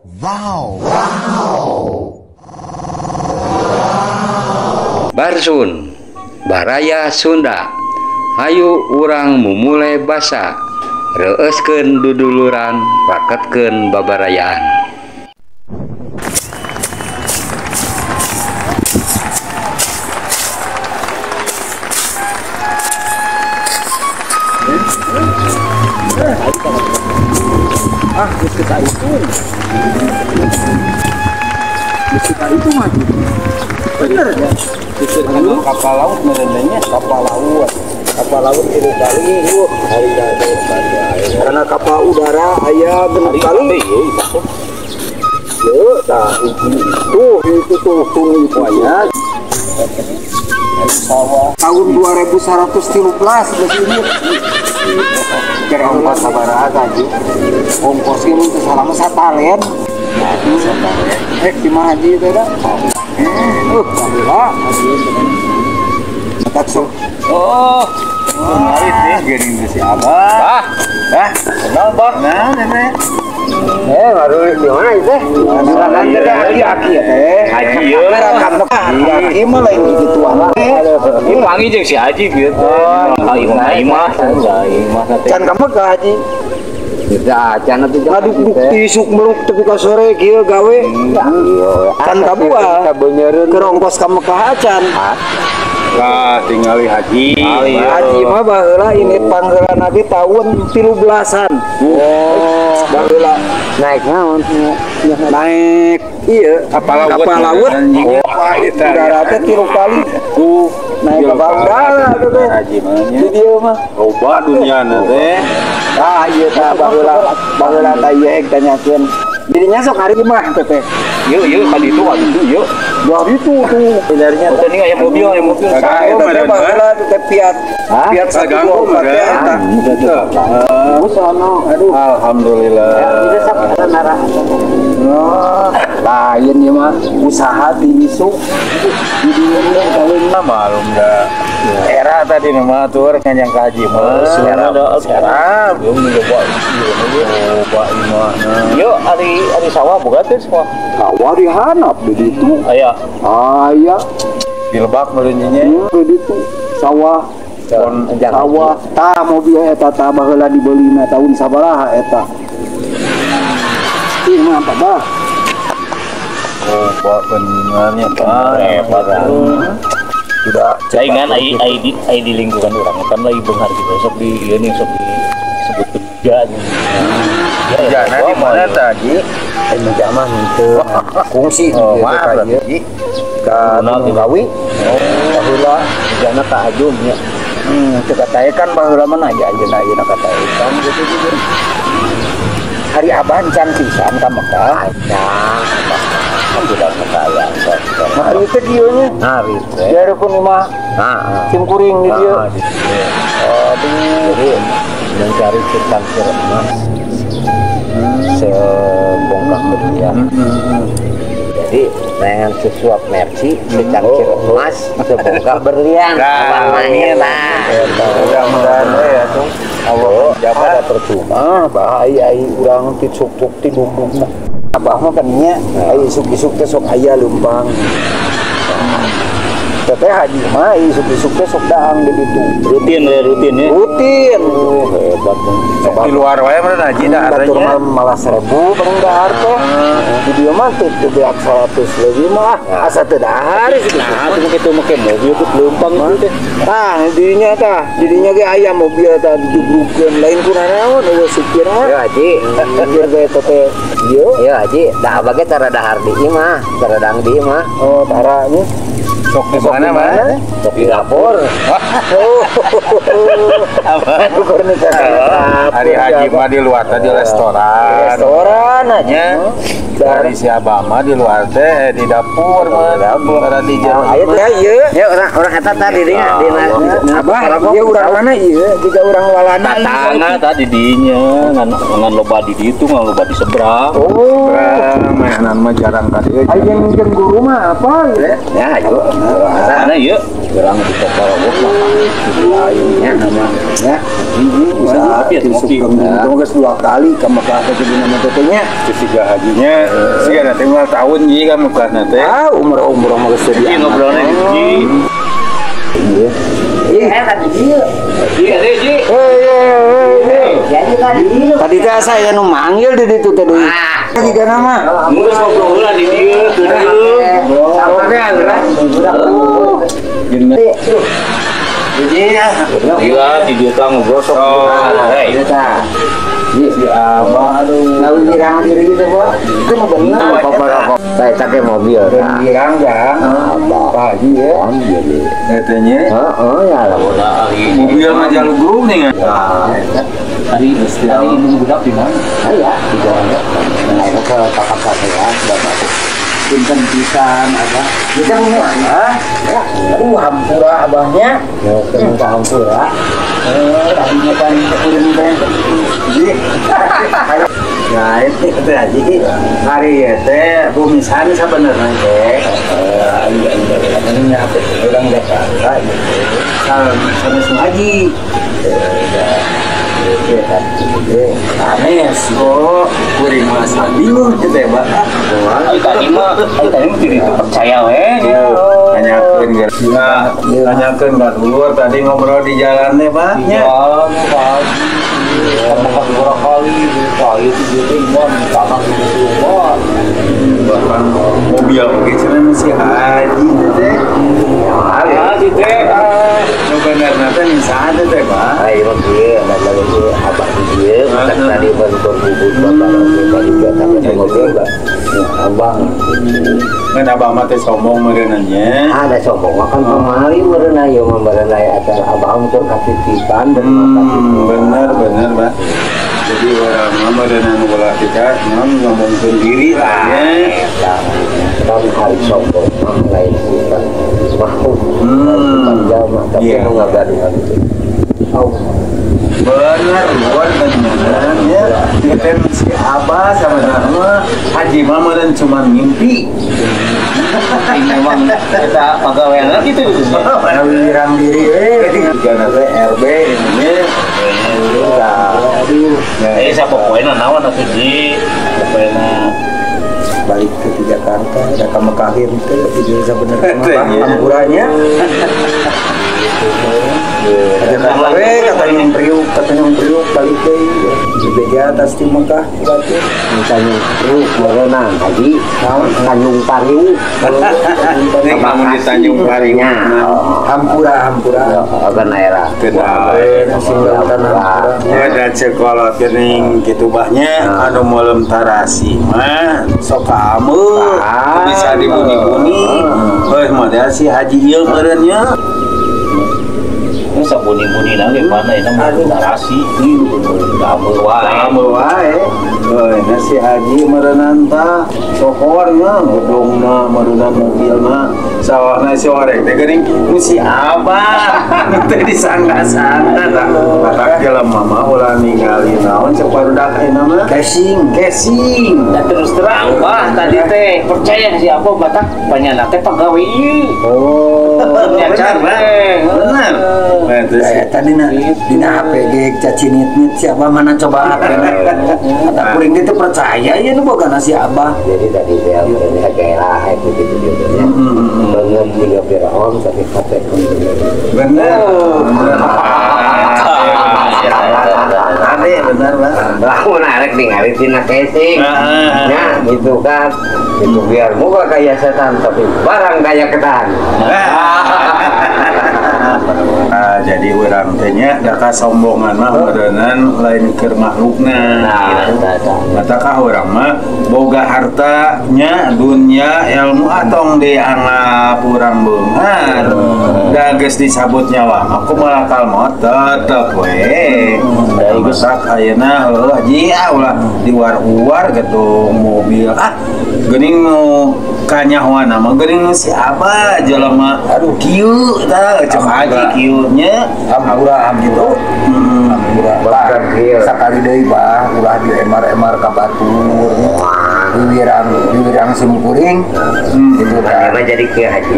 Wow. Wow. Barsun, Baraya Sunda. Hayu urang mumule basa, reueuskeun duduluran, raketkeun babarayaan. Ah, geus kita itu. Geus kita itu mah. Bener ya. Kapal laut merendahnya, kapal laut. Kapal laut tilu kali, hari karena kapal udara aya genep kali. Yeuh, tah tuh itu tuh itu aya. Tahun 2113 geus ini. Kira ongkos sabaraha haji? Ongkos ieu teu salama satalen. Di mana haji teh da? Alhamdulillah. Tak so. Oh, menarik nih geuning si Abah. Bah, kenal Bah. Nah, nenek. Baru di mana itu? Silakan teh haji aki ya teh. Haji ye. Aki mah lain gituan. Ieu panggih jeung si Haji gitu. Oh, imah. Can ka Mekah haji. Tidak, can atuh ngaduk-duk isuk meluk tepi ka sore kieu gawe. Can kabuah. Keur ongkos ka Mekah acan. Lah tingali haji. Haji mah baheula ini panggeulana ge tahun 13-an. Oh, baheula naik naon? Naik iya kapal laut. Kapal laut. Udara teh 3 kali. Naik kapal udara teh. Haji mah nya. Di dieu mah loba duniana teh. Tah ieu tah baheula baheula tah ieu ek tanyakeun. Jadinya sok hari mah teh. Yeuh yeuh ka ditu atuh yeuh. Wah itu tuh. Sebenarnya tadi aya mobil, aya mobil. Eta teh baheula teh Fiat. Fiat 124 teh eta. Sono. Aduh. Alhamdulillah. Ya, sok narah. Oh, lain ieu mah usaha di isuk. Di dieu kawin mah malum da. Era tadi mah tur nganjang ka haji mah. Era era belum loba loba imahna. Yo ari ari sawah boga teh sawah. Sawah di hanap di ditu. Aya. Aya. Di lebak meureun nya. Di ditu sawah. Sawah tah mobil eta tah baheula dibeulina tahun sabaraha eta. Ih mah apa bah? Oh, pak beningannya pak hebat. Tidak. Saingan ai di lingkungan urang kan lagi beunghar gitu sok di ieu nih sok disebut beja. Ya, di mana tadi? Ai meja mah henteu kungsi oh, maaf ieu. Ka Gawi. Oh, baheula jana ka Ajum nya. Teu kataekan baheula mah aya ayeuna ayeuna kataekan gitu gitu. Hari Abah can pisan ka Mekah. Nah, sudah kaya. Hari teh kieu nya. Hari teh. Biarpun imah. Heeh. Sim kuring di dieu. Aduh, jadi mencari secangkir emas sebongkah berlian. Jadi dengan sesuap merci secangkir emas sebongkah berlian. Nah, mudah-mudahan ya tuh. Allah ada percuma bahaya ai urang ti suk-suk ti dugdug mah. Abah mah kan nya ai isuk-isuk teh sok aya leumpang. Teteh haji mah isuk-isuk teh sok daang di ditu. Rutin ya rutin ya. Rutin. Hebat. Di luar wae mah haji dahar nya. Batur mah malah 1000 paling dahar teh. Di dieu mah teu beak 100 leuwih mah asa teu dahar gitu. Nah, atuh kitu make mobil tuh leumpang gitu teh. Tah, didinya tah, didinya ge aya mobil tah dijugrugkeun lain ku nanaon eueuh supir mah. Yo haji, supir ge teh ieu. Yo haji, dah abah ge tara dahar di imah, tara dang di imah. Oh, tara nya. Sok di mana mana? Sok di dapur. Hari haji mah di luar tadi restoran. Restoran aja. Dari si Abah mah di luar teh di dapur mah. Dapur ada di jero. Ayo teh ieu. Ya urang eta tadi dinya di Abah ieu urang mana ieu? Jika urang Walanda. Tetangga tadi dinya ngan loba di ditu ngan loba di seberang. Oh. Seberang mah. Manehanan mah jarang ka dieu. Aya jeung guru mah apa? Ya ayo. Sana ieu. Urang di Kokorobok mah. Nya nama nya. Bisa itu geus 2 kali ka Mekah teh dina mah teh nya. Ketiga hajinya siga teh 5 tahun ieu ka Mekah teh. Ah, umur-umur mah geus jadi. Ngobrolna di dieu. Iya, tadi dieu. Iya, Ji. Tadi teh saya nu manggil di ditu teh deui. Jiga nama. Geus ngobrol heula di dieu. Oke, geura. Iya, gila di dieu teh ngobrol sok. Hei. Si abah aduh. Lalu wirang diri gitu, Pak. Itu mah bener. Kokorobok. Saya pakai mobil. Wirang gang. Pak Haji ya. Eta nya. Heeh, ya lah. Mobil mah jalur grup nih. Hari ini budak di mana? Iya, di jalan. Nah, ke kakak saya, bapak. Punten pisan abah. Kita punya abah. Ya, aduh hampura abahnya. Ya, ketemu hampura. Tadinya kan kuring teh. Ji. Nah, itu teh Haji. Hari ieu teh bumisan sabenerna teh. Ini apa orang Jakarta gitu. Sanes haji. Aneh, oh, kuring masa bingung gitu ya, Pak. Tadi mah tidak itu percaya we. Tanyakeun ge. Nah, tanyakeun ka dulur tadi ngobrol di jalan teh, Pak. Iya, Pak. Sama beberapa kali, Pak, itu dia teh imam tanah itu rumah. Bahkan mobil oge cenah si haji teh. Haji teh. Nu benerna teh misalnya teh, Pak. Ayo mah kieu, da ieu abah di dieu, tadi bentur bubut bapak tadi kata mobil Pak. Ya, abang. Kan abah mah teh sombong meureunna nya. Ada sombong mah kan pamali meureunna ieu mah meureunna aya abah mah katitipan dan Bener bener, Pak. Jadi orang mah meureunna nu ulah kita ngomongkeun diri lah nya. Kan hari sombong mah lain sifat makhluk. Sifat jalma tapi nu ngagaduhan itu. Bener, luar beneran ya. Kita si abah sama sama haji mah meureun cuma mimpi. Ini memang kita pegawaian gitu. Wirang diri we. Tiga teh RB ini. Aduh. Sapopoena naon atuh Ji? Sapopoena balik ke Jakarta, ada ka Mekah teh itu sabenerna mah hampuranya. Ada we kata Tanjung Priuk balik deui di beja atas di Mekah berarti Tanjung Priuk meureunan haji Tanjung Pariuk. Ini kamu di Tanjung Pariuk. Hampura hampura. Kan era. Ya da sekolah geuning kitu bahnya anu meuleum tarasi mah sok kamu bisa dibuni-buni. Heuh mah si haji ieu meureun nya. Sabuni-buni lagi mana itu narasi kamu wae. Heuh na si haji meureunnan tah sohor nya gedongna meureunnan mobilna sawahna si orek teh geuning nu si abah teh disangka-sangka tah batak jelema mah ulah ningali naon cek barudak ayeuna mah casing. Dan terus terang bah tadi teh percaya si abah batak panyanna teh pagawe ieu. Oh, bener bener. Tadi dina HP ge cacinit-nit si abah mana coba HP na. Kata kuring itu percaya ya nu boga si abah. Jadi tadi dia udah gairah itu gitu gitu ya. Bangun tiga Firaun tapi hati bener. Ade bener Bang. Lamun arek ningali tina casing. Nya gitu kan. Itu biar muka kayak setan tapi barang kayak ketan. Jadi urang teh nya da kasombongan mah meureunnan lain keur makhlukna. Matakah urang mah boga harta nya dunya ilmu atong dianggap urang beunghar. Da geus disabut nyawa mah kumaha malakal maut tetep we. Da matak ayeuna heuh haji ah ulah diwar-uar gedung mobil. Ah geuning nu kanyahoana mah geuning si abah jelema aduh kieu tah cek haji kieu nya hampura gitu. Hampura. Sakali deui bah ulah diemar-emar ka batur. Wiwirang simkuring gitu kan. Jadi kieu haji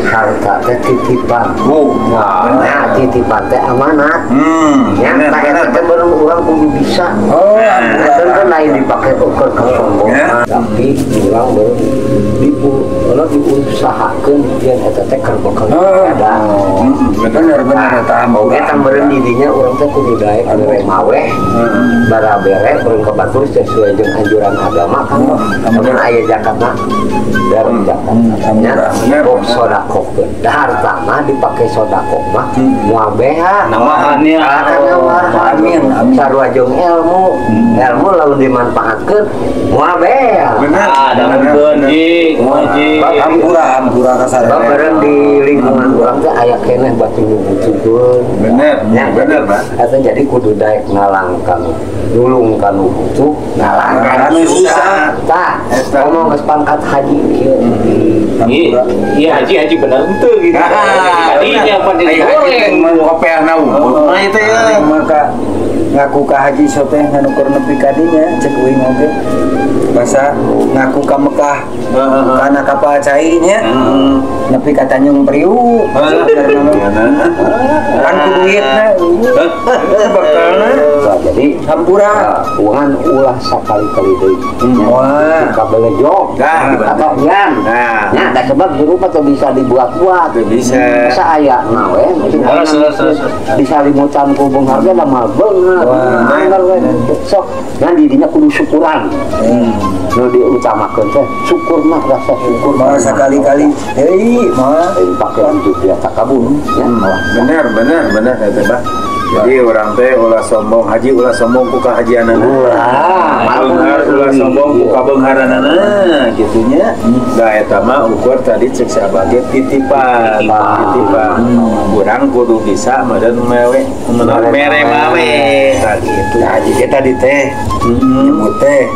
harta teh titipan. Nah, titipan teh amanat. Ya, eta teh baru urang kudu bisa. Oh, kan lain dipake ukur kesombongan, tapi urang baru diusahakeun yen eta teh keur bekal ada. Bener-bener eta oge tambeureun di dinya urang teh kudu daek mere maweh. Barabere urang ka batur sesuai jeung anjuran agama kan. Lamun aya zakatna dar zakat. Nya sodakohkeun. Da harta mah dipake sodakoh mah moal beha. Namahannya. Amin. Sarua jeung ilmu. Ilmu lamun dimanfaatkeun moal beha. Bener. Dangukeun ji, ji. Hampura kasar. Bareng di lingkungan urang teh aya keneh batu butuhkeun. Bener. Bener, Pak. Eta jadi kudu daek ngalangkan nulung kanu butuh ngalangkan susah. Tah, ngomong geus pangkat haji kieu. Iya haji bener henteu gitu. Tadinya pan digoreng kopeahna unggul mah itu ya. Maka ngaku ka haji soteh nganukur nepi ka dinya cek uing oge. Basa ngaku ka Mekah kana kapal cai nya. Nepi ka Tanjung Priuk. Kan ku duitna bakalna. Jadi hampura uangan ulah sakali-kali deui. Wah, kabelejog. Atau yan. Nah, da sebab berupa teu bisa dibuat-buat. Teu bisa. Masa aya mah we. Disalimutan ku beunghar ge da mal beunghar. Anggar we. Sok ngan di dinya kudu syukuran. Nu diutamakeun teh syukur mah rasa syukur. Mah sakali-kali deui mah pake hidup biasa kabun ya. Bener eta Bah. Jadi orang teh ulah sombong haji ulah sombong ku kahajianana. Ulah ulah sombong ku kabeungharanana kitu nya. Da eta mah ukur tadi cek si Abah ge titipan. Titipan. Urang kudu bisa meureun mewe mere mawe. Tah kitu. Nah, haji ge tadi teh nyebut teh.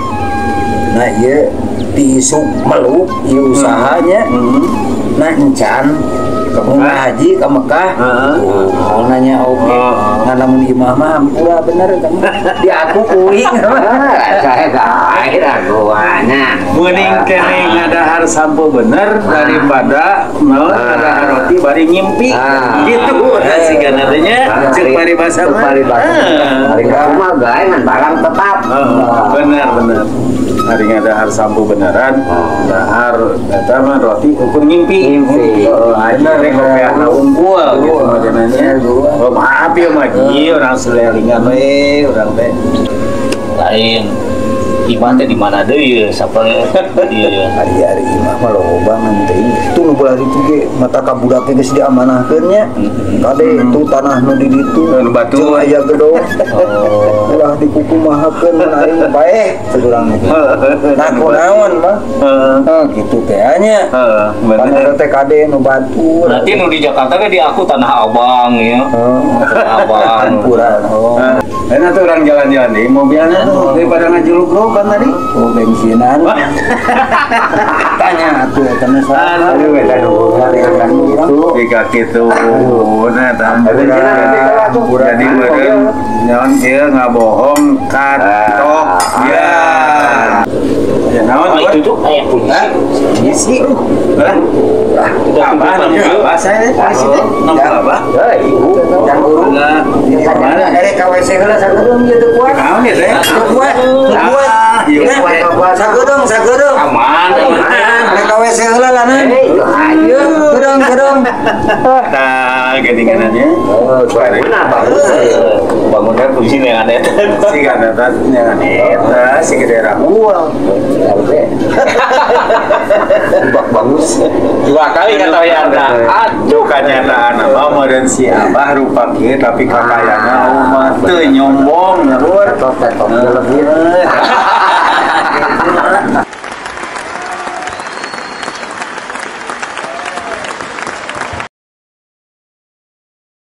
Nah ieu diisuk meluk ieu usahanya. Nah encan haji ke Mekah, oh nanya oke, nggak namun imah mah hampura bener kamu, diaku kuing, saya gair aguannya, mending kene ngadahar sampo bener daripada mau ngadahar roti bari ngimpi, gitu, sigana teh nya, ceuk paribasa mah, bari mah gae ngan barang tetap, bener. Hari ngadahar sampo beneran, dahar eta mah roti ukur ngimpi. Bener rek kopeahna unggul gitu maksudnya. Oh maaf ya mah ji, urang selelingan we urang teh. Lain imah teh di mana deui ya sampai ieu. Ari-ari imah mah loba ngan teuing. Itu nu belah ditu ge mata ka budak ge geus diamanahkeun nya. Kade itu tanah nu di ditu nu batu aya gedong. Ulah dikukumahakeun mun aing bae cek urang. Nah kunaon mah? Heeh kitu teh nya. Heeh, bener teh kade nu batu. Berarti nu di Jakarta ge diaku Tanah Abang ya. Tanah Abang. Hampura. Oh. Enak tuh orang jalan-jalan di mobilnya tuh daripada ngajuluk kan tadi. Oh bensinan. Tanya atuh eta mah saha. Aduh eta nu gitu. Jika kitu. Nah hampura. Jadi meureun nyaon ieu ngabohong katok ya. Ya naon itu tuh kayak polisi. Polisi. Lah. Apa saya polisi teh? Nomor apa? Heuh, yang guru. Mana? Erek ka WC heula sakedeung ieu teu kuat. Naon ieu teh? Teu kuat. Teu kuat. Sakedeung, sakedeung. Aman. Erek ka WC heula lah nan. Ieu kedeung, kedeung. Tah geuningannya. Oh, mana bangun? Bangunnya polisi neangan eta. Siga eta neangan eta siga daerah uang. Bak bagus. Dua kali kata Yanda. Aduh kenyataan apa meureun si Abah rupa kieu tapi kakayana mah teu nyombong nya lur. Tetot lebih.